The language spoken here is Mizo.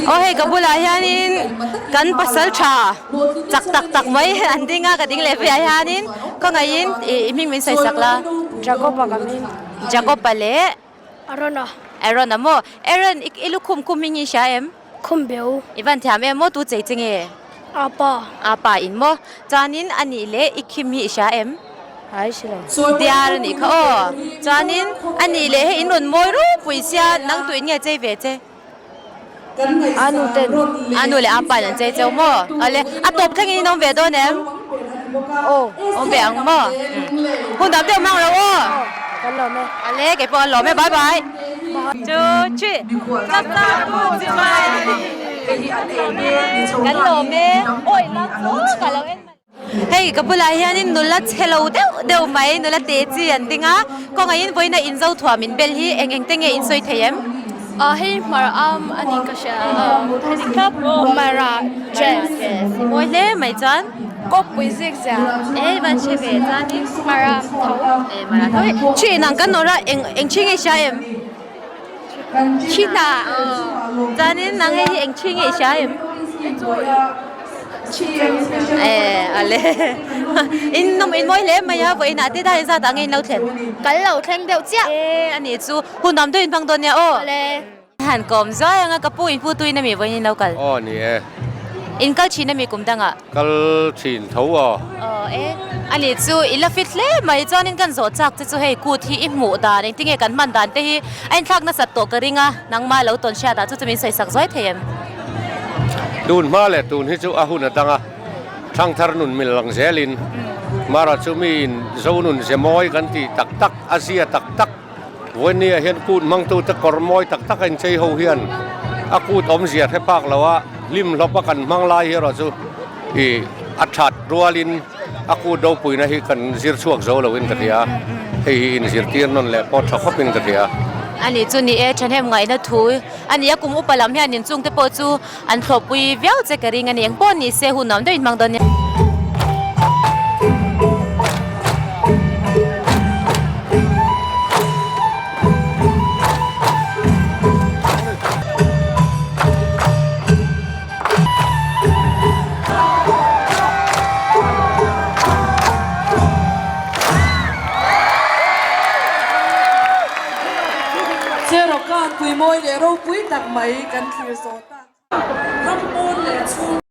Aw hei ka bulah hianin kan pasal tha chak tak tak mai an ding a ka ding leh velah hianin khawngaihin i hming min sawi sak la. Jacob-a ka hming. Jacob-a leh. Aaron-a. Aaron-a maw? Aaron i lukhum khum hming i hria em? Khum beu. I van thiam em maw tu chei che nge? A pa. A pa in maw? Chuanin a nih leh i khim hi i hria em? Ai hre lo. Diar a nih kha aw. Chuanin a nih leh hei in rawn mawi ropui sia nang tuin nge chei ve che? A nu ten. A nu leh a pa in an chei cheu maw? Awle a tawp thlengin in awm ve dawn em? Aw. Awm ve ang maw? Hun dam deuh mang lo aw. Kan lawm e. Awle kei pawh an lawm e bye bye. Two three. Ka ta pu chi mai. Kan lawm e. Awi lam chu ka lo en mai. Hei ka bulah hianin nula chhe lo deuh deuh mai nula te chi an ding a. Kawngaihin vawiina inzo thuam in bel hi eng eng te nge in sawi thei em? Hei hmar am a ni ka hria a. Mara dress. Mawi hle mai chuan. Kawppui zik zia. E van hre ve chuanin. Mara tho. E mara tho e. Thin ang kan nawr a eng eng thi nge i hria em? Thi hna. Chuanin nang hei hi eng thi nge i hria em? E ale. In nawm in mawi hle mai a vawiinah te dar inzat ah nge in lo thlen? Kal lo thleng deuh chiah. E a nih chu hun dam deuh in hmang dawn nia aw. Ale. Han kawm zuai anga ka pu in pu tuin ami vawiin in lo kal? Aw ni e. In kal thin ami kum dangah? Kal thin tho aw. Aw e. Ani chu i la fit hle mai chuanin kan zawh chak che chu hei kut hi i hmuh dan engtinge kan hman dan te hi a inthlak nasat tawh ka ring a nangmah lo tawn hriat ah chu chu min sawi sak zuai thei em? Tun hma leh tun hi chu a hun a dang a, thangthar nun mil lang zelin mara chu mi in zo nun ze mawi kan tih tak tak a zia tak tak Vawinia hian kut hmangtute kawr mawi tak tak a inchei ho hian a kut awmzia hre phak lo a, hlim hlawp a kan hmang lai hi erawh chu ih a that rualin a kut ropuina hi kan zir chhuak zo loin ka hria a, hei hi inzirtir nawn leh pawh tha khawpin ka hria. A nih chu ni e, thahnem ngaihna thu a ni a, kum upa lam hian inchungte pawh chu An thlawhpui viau che ka ring a ni. Engpawh ni se hun nuam deuh in hmang dawn nia. Cheraw kan pui mawi leh ropui tak mai kan thlir zawh tak. Ram pawn leh chhung.